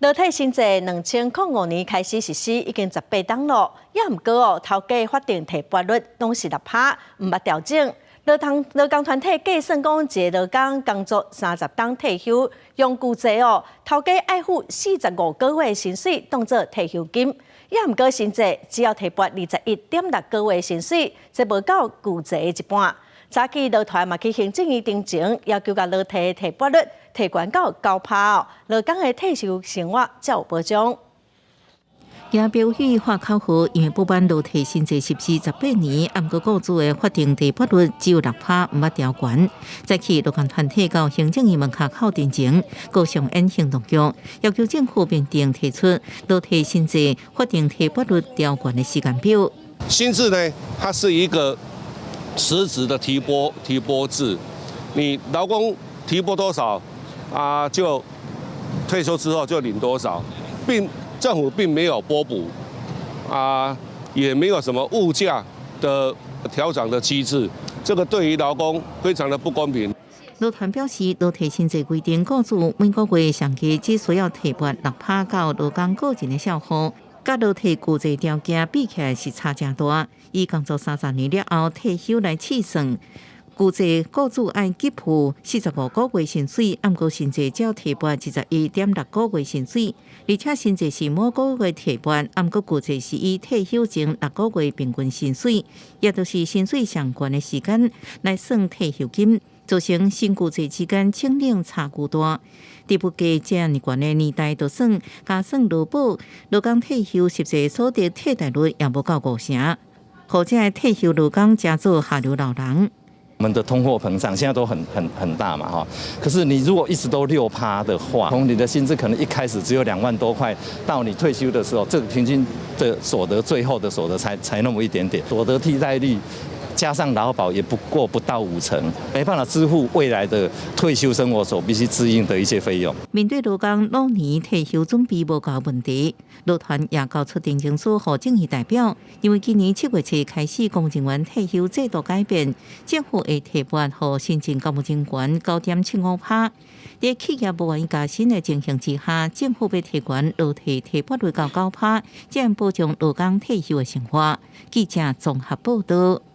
勞退新制2005年開始實施，已經18冬咯。也毋過哦，頭家法定提撥率攏是6趴，毋捌調整。勞工勞工團體計算講，一個勞工工作30冬退休，用舊制哦，頭家愛付45個月薪水當做退休金。也毋過新制只要提撥21.6個月薪水，這無夠舊制的一半。早起勞團嘛去行政院陳情，要求共勞退提撥率提懸到9趴哦，勞工的退休生活才有保障。也標語喊口號，因為不滿勞退新制實施18年，毋過雇主的法定提撥率只有6趴，毋捌調懸。早起勞工團體到行政院門跤口陳情，閣上演行動劇，要求政府面頂提出勞退新制法定提撥率調懸的時間表。新制呢，它是一個實質的提撥制，你勞工提撥多少啊，就退休之後就領多少，並政府並沒有撥補，啊，也沒有什麼物價的調整的機制，這個對於勞工非常的不公平。勞團表示，勞退新制規定，雇主每個月上低只需要提撥6趴到勞工個人的帳戶，佮勞退舊制條件比起來是差誠大。以工作30年了後退休來試算，舊制雇主愛給付45個月薪水，毋過新制只要提撥21.6個月薪水，而且新制是每個月提撥，毋過舊制是以退休前6個月平均薪水，也就是薪水上懸的時間來算退休金，造成新舊制之間請領差距大。佇物價遮爾懸的年代，就算加算勞保，勞工退休實際所得替代率也無夠五成，予這个退休勞工成做下流老人。我們的通貨膨脹現在都很大嘛，哈。可是你如果一直都6趴的話，從你的薪資可能一開始只有2萬多塊，到你退休的時候，這個平均的所得，最後的所得才那麼一點點，所得替代率加上勞保也不過不到五成，沒辦法支付未來的退休生活所必須支應的一些費用。面對勞工老年退休準備無夠問題，勞團也交出陳情書予政意代表，因為今年7月初開始公務人員退休制度改變，政府會提撥予新進公務人員9.75趴。佇企業無願意加薪的情形之下，政府欲提懸勞退提撥率到9趴，才能保障勞工退休的生活。記者綜合報道。